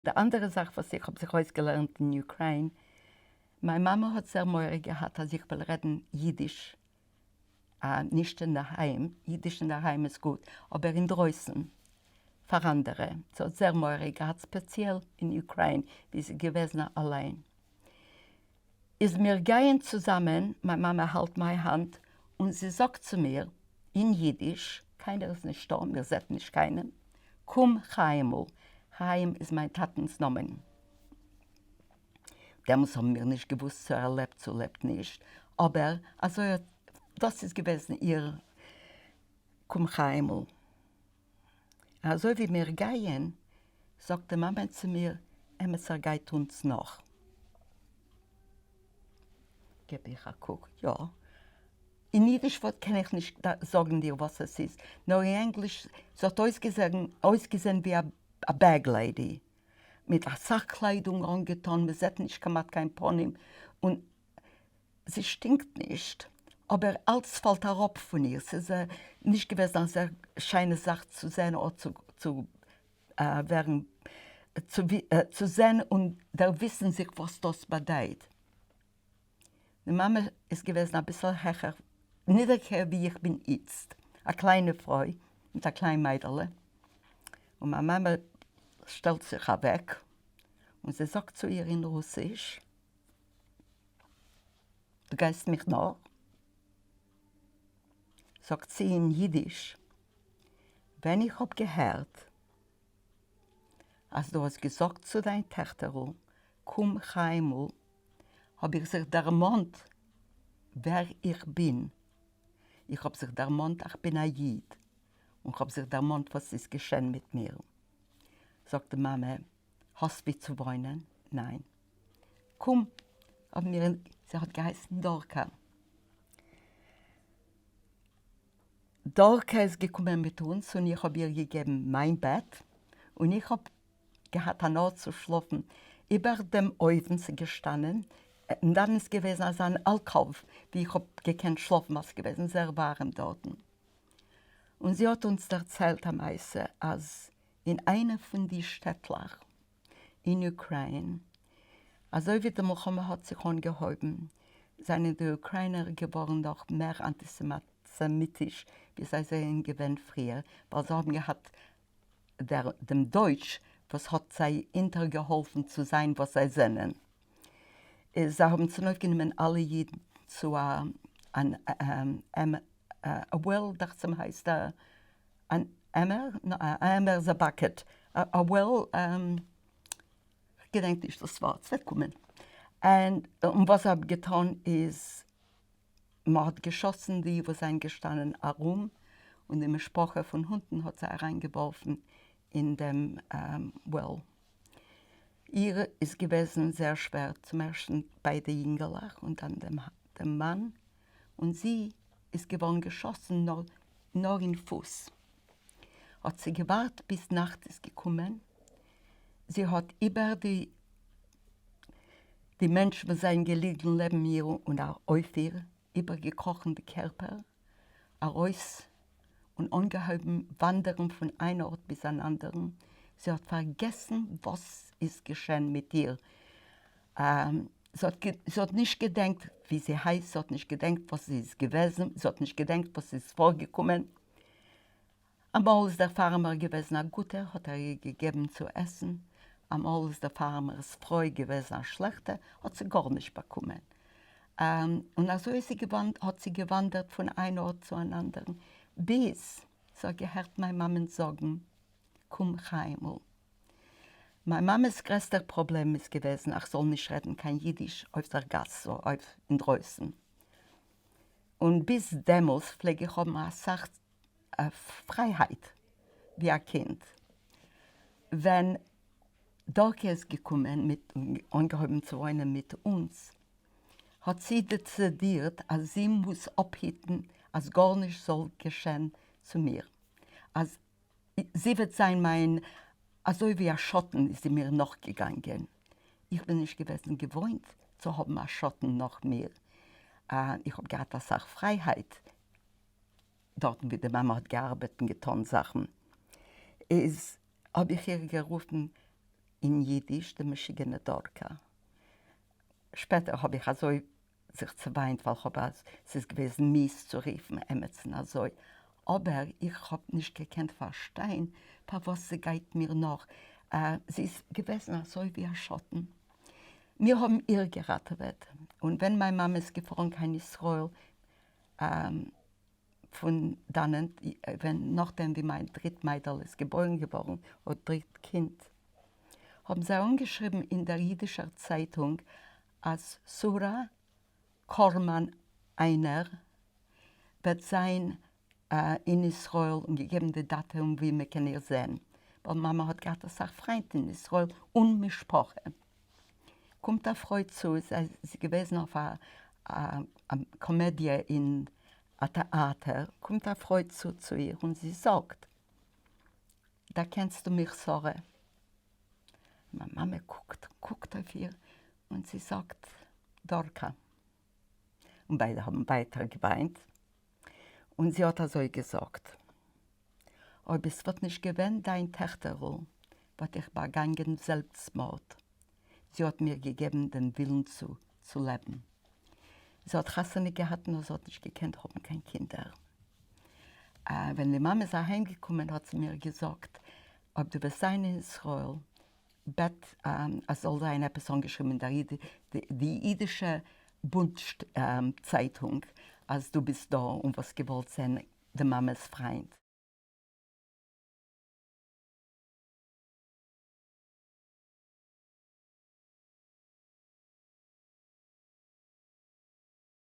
די אנדערע זאך וואס איך האב זיך אויסגעלערנט אין Ukraine, מיין מאמע האט זייער מורא געהאט אז איך וועל רעדן אידיש, נישט אינדערהיים, אידיש אינדערהיים איז גוט, אבער אינדרויסן פאר אנדערע, זי האט זייער מורא געהאט ספעציעל אין Ukraine ווי זי איז געוועזן אליין. איז מיר גייען צוזאמען, מיין מאמע האלט מיין האנט און זי זאגט צו מיר אין אידיש, קיינער איז נישטא, מיר זעט נישט קיינעם, קום חיים'ל, חיים איז מיין טאטענ'ס נאמען. דעמאלס האבן מיר נישט געוואוסט צו ער לעבט צו לעבט נישט, אבער אזוי האט, דאס איז געוועזן איר קום חיים'ל. אזוי ווי מיר גייען, זאגט די מאמע צו מיר, עמעצער גייט אונז נאך. געב איך א קוק, יא. אין אידיש ווארט קען איך נישט זאגן דיר וואס עס איז, נאר אין ענגליש, ס'האט אויסגעזען ווי א bag lady, מיט אסאך קליידונג אנגעטון, מ'זעט נישט כמעט קיין פנים, און זי שטינקט נישט, אבער אלץ פאלט אראפ פון איר, ס'איז נישט געוועזן א זייער שיינע זאך צו זען אדער צו ווערן, צו זען און דערוויסן זיך וואס דאס באדייט. די מאמע איז געוועזן אביסל העכער, נידעריגער ווי איך בין איצט, א קליינע פרוי מיט א קליין מיידעלע, און מיין מאמע שטעלט זיך אוועק און זי זאגט צו איר אין רוסיש, דו גייסט מיך נאך? זאגט זי אין אידיש, ווען איך האב געהערט אז דו האסט געזאגט צו דיין טעכטערל קום חיים'ל, האב איך זיך דערמאנט ווער איך בין, איך האב זיך דערמאנט איך בין א איד, און כ'האב זיך דערמאנט וואס ס'איז געשען מיט מיר. זאגט די מאמע, האסט ווי צו וואוינען? ניין. קום, האבן מיר, זי האט געהייסן דארקא. דארקא איז געקומען מיט אונז און איך האב איר געגעבן מיין בעט, און איך האב געהאט אן ארט צו שלאפן, איבער דעם אויוון ס'איז געשטאנען, און דאן איז געוועזן אזא אן alcove ווי איך האב געקענט שלאפן ווייל ס'איז געוועזן זייער ווארעם דארטן. און זי האט אונז דערציילט א מעשה אז אין איינע פון די שטעטלעך אין Ukraine, אזוי ווי די מלחמה האט זיך אנגעהויבן זענען די אוקריינער געווארן נאך מער אנטיסעמיטיש ווי זיי זענען געווען פריער, ווייל זיי האבן געהאט דעם דויטש וואס האט זיי אונטערגעהאלפן צו זיין וואס זיי זענען. איז זיי האבן צונויפגענומען אלע אידן צו א אן א well דאכט זיך הייסט א אן עמער? א עמער איז א bucket, א well, כ'געדענק נישט דאס ווארט, ס'וועט קומען. און וואס זיי האבן געטון איז, מ'האט געשאסן די וואס זענען געשטאנען ארום, און די משפחה פון הונטן האט זיי אריינגעווארפן אין דעם well. איר איז געוועזן זייער שווער, צום ערשטן ביידע יונגעלעך און דאן דעם מאן, און זי איז געווארן געשאסן נאר נאר אין פוס. האט זי געווארט ביז נאכט איז געקומען, זי האט איבער די די מענטשן וואס זענען געליגן לעבן איר און אויף איר איבערגעקראכן די קערפער, ארויס און אנגעהויבן וואנדערן פון איין ארט ביז אן אנדערן, זי האט פארגעסן וואס איז געשען מיט איר, זי האט נישט געדענקט ווי זי הייסט, זי האט נישט געדענקט וואס זי איז געוועזן, זי האט נישט געדענקט וואס איז פארגעקומען. אמאל איז דער farmer געוועזן א גוטער האט ער איר געגעבן צו עסן, אמאל איז דער farmer'ס פרוי געוועזן א שלעכטע האט זי גארנישט באקומען. און אזוי איז זי האט זי געוואנדערט פון איין ארט צו אן אנדערן, ביז זי האט געהערט מיין מאמען זאגן, קום חיים'ל. מיין מאמע'ס גרעסטער פראבלעם איז געוועזן איך זאל נישט רעדן קיין אידיש אויף דער גאס אויף אינדרויסן. און ביז דעמאלס פלעג איך האבן אסאך פרייהייט ווי א קינד. ווען דארקע איז געקומען מיט און אנגעהויבן צו וואוינען מיט אונז, האט זי דעצידירט אז זי מוז אפהיטן אז גארנישט זאל געשען צו מיר, אז זי וועט זיין מיין, אזוי ווי א שאטן איז זי מיר נאכגעגאנגען, איך בין נישט געוועזן געוואוינט צו האבן א שאטן נאך מיר, איך האב געהאט אסאך פרייהייט דארטן ווי די מאמע האט געארבעט און געטאן זאכן, איז האב איך איר גערופן. אין אידיש די משוגענע דארקא. שפעטער האב איך אזוי זיך צעוויינט ווייל כ'האב אז ס'איז געוועזן מיאוס צו רופן עמיצן אזוי, אבער איך האב נישט געקענט פארשטיין פארוואס זי גייט מיר נאך, זי איז געוועזן אזוי ווי א שאטן. מיר האבן איר געראטעוועט, און ווען מיין מאמע איז געפארן קיין ישראל פון דאנענט, ווען נאכדעם ווי מיין דריט מיידעל איז געבוירן געווארן, אדער דריט קינד, האבן זיי אנגעשריבן אין דער אידישער צייטונג אז שרה קארמאן איינער וועט זיין אין ישראל און געגעבן די דאטע און ווי מען קען איר זען, ווייל מאמע האט געהאט אסאך פריינט אין ישראל און משפחה. קומט א פרוי צו, זי איז געוועזן אויף א קאמעדיע אין א טעאטער, קומט א פרוי צו צו איר און זי זאגט, דערקענסטו מיך שרה? מיין מאמע קוקט און קוקט אויף איר און זי זאגט, דארקא. און ביידע האבן ווייטער געוויינט, און זי האט אזוי געזאגט, אויב עס וואלט נישט געווען דיין טעכטערל וואלט איך באגאנגען זעלבסטמארד, זי האט מיר געגעבן דעם ווילן צו צו לעבן. זי האט חתונה געהאט נאר זי האט נישט געקענט האבן קיין קינדער. ווען די מאמע איז אהיים געקומען האט זי מיר געזאגט, אויב דו וועסט זיין אין ישראל, בעט אז זאל זיין עפעס אנגעשריבן אין דער די אידישע בונד צייטונג אז דו ביסט דא און וואלסט געוואלט זען די מאמע'ס פריינט.